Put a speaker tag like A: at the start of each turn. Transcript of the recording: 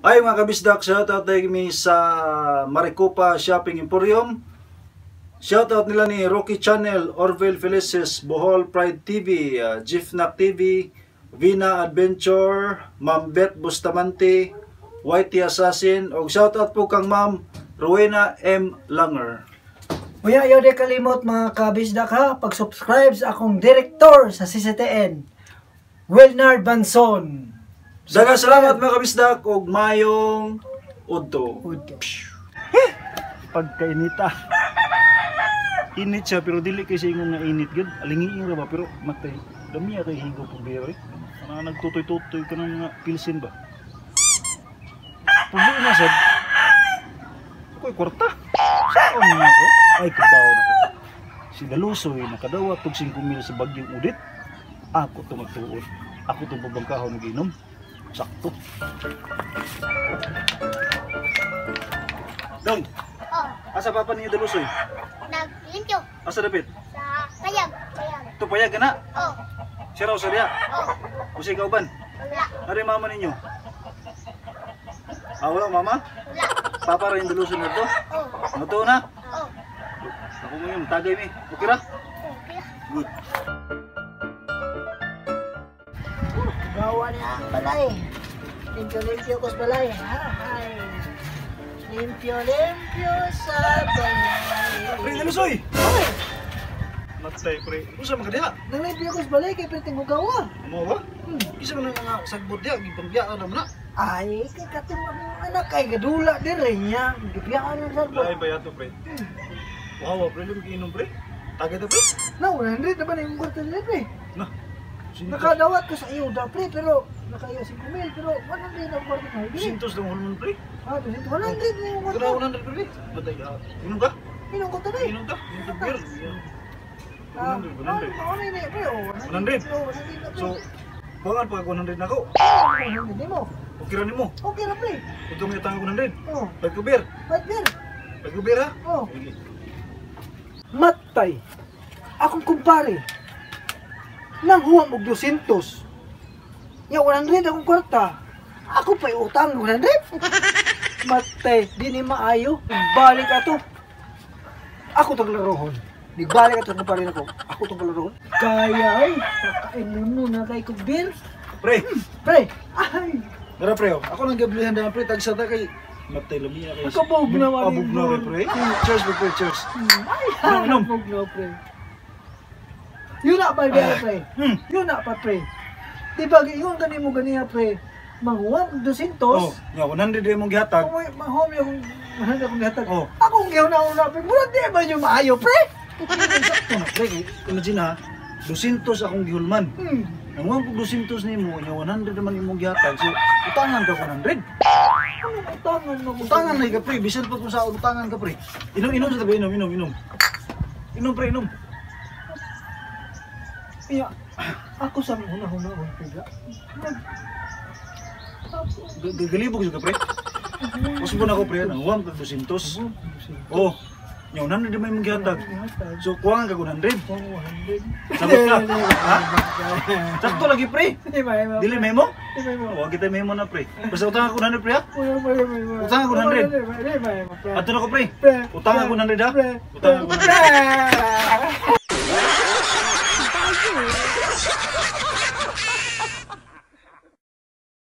A: Ay mga kabisdak, shoutout tayo mi sa Maricopa Shopping Emporium. Shoutout nila ni Rocky Channel, Orville Felices, Bohol Pride TV, Jifnak TV, Vina Adventure, Ma'am Beth Bustamante, Whitey Assassin, og shoutout po kang Ma'am Rowena M. Langer.
B: Uya, ayaw di kalimot mga kabisdak ha, pag-subscribe sa akong direktor sa CCTN, Wilnard Banson.
A: Daghang salamat mga kabisdak og mayong udto.
B: Udto.
A: Pagkainita. Init siya pero dili kay sa ingon nga init gyud. Alingiin ra ba pero matay. Dami kay higo pag beer eh. Kana nagtutoy-tutoy ka ng mga pilsin ba. Puli na sad. Ako'y kwarta. Saan nga ako? Ay, kabaw na ko. Si Dalusoy nakadawat og 5 mil sa Bagyong Udit. Ako to magtuod. Ako to babangkahon og inom. Sakto. Dong,
C: Oh,
A: asa papa ninyo Dalusoy?
C: Naglimpyo
A: Asa dapit?
C: Sa payag. Payag.
A: Tupayag ka na.
C: Oh,
A: Siya raw sa diya.
C: oh,
A: Usay kauban.
C: Wala.
A: Ari mama ninyo? Ah, wala mama?
C: Wala.
A: Papa rin daluson na to.
C: Oh,
A: Ano to na?
C: oh,
A: Ako mo yung tagay mi. Okay ra?
C: Okay.
A: Good.
B: Gawa niya ang balay. Limpyo-limpyo ko sa balay. Hay. Limpyo-limpyo sa balay.
A: Pre, dalusoy!
B: Oy,
A: Matay pre. Usa man ka diha?
B: nanglimpyo ko sa balay kay perting hugawa.
A: Amo ba? Isa man ang mga sagbot diha, gipangbiya na man na.
B: Ay, kay katong akong anak ay gadula dire niya. Gibiyaan ang sarbo.
A: Lain ba yato pre? Wow, pre, lim giinom pre. Tagay ta pre.
B: Na, 100 na ba na yung kwarta nila pre?
A: Na. Sintos.
B: Nakadawat ko sa iyo da pre, pero nakaiyo si Kumil, pero 100 ang kwarta na dire.
A: Sintos lang hulman pre.
B: Ah, 100 na yung kwarta.
A: Kana 100 pre. Matay. Inom ka?
B: Inom ko tanay.
A: Inom ka? Inom ka beer.
B: Ah,
A: 100, 100.
B: ano ini pre? Oh,
A: 100.
B: Oh, 100 na pre.
A: So, buwangan pa 100 na ko.
B: 100 nimo.
A: Okay ra nimo.
B: Okay ra pre.
A: Huwag kami utang 100.
B: Oh,
A: Pag ko beer.
B: white beer.
A: Pag ko beer ha.
B: Oh.
A: Sige.
B: Matay. Akong kumpare. Nang huwam og 200. Ya 100 akong kwarta. Ako pa'y utang 100. Matay, di ni maayo. Balik ato. Ako tong larohon. Nagbalik ato kumpare nako. Ako tong larohon. Kaya ay, nakainom mo na kay kog beer.
A: Pre,
B: Pre, ay,
A: dara pre. Oh. Ako nang gablihan na pre tagsa ta kay matay lumiya kay.
B: Nakabog na man
A: Abog na
B: yun.
A: kay pre. Cheers pre, cheers.
B: Ay,
A: Inom, inom.
B: nakabog na pre. Yun na pa pre. Yun na pa pre. Di ba yun gani mo ganiya pre. Manghuwam 200.
A: Oh, nya 100 din mong gihatag.
B: Kung mahom yung 100 akong gihatag.
A: Oh.
B: Akong gihuna-una pre. Murag di ba yung maayo pre?
A: Sakto na pre. Imagine ha, 200 akong gihulman. Ang kung 200 nimo, nya 100 naman imong gihatag. So, utangan ka 100.
B: Anong utangan mo?
A: Utangan na ka pre, bisan pa kung sa utangan ka pre. Inom inom sa tabi, inom inom inom. Inom pre, inom.
B: Iya. Ako sa huna-huna ko pre.
A: Galibog sa ka pre. Usbon ako pre, nang huwag kag 200. Oh, nya 100 naman imong gihatag. So kuwangan ka 100. Sabot ka. Ha? Sakto lagi pre. Dili memo? Wa kita memo na pre. Basta utangan ko 100 pre ha. Utangan ko 100. Ato na ko pre. Utangan ko 100 ha. Utangan ko 100.
B: Pre.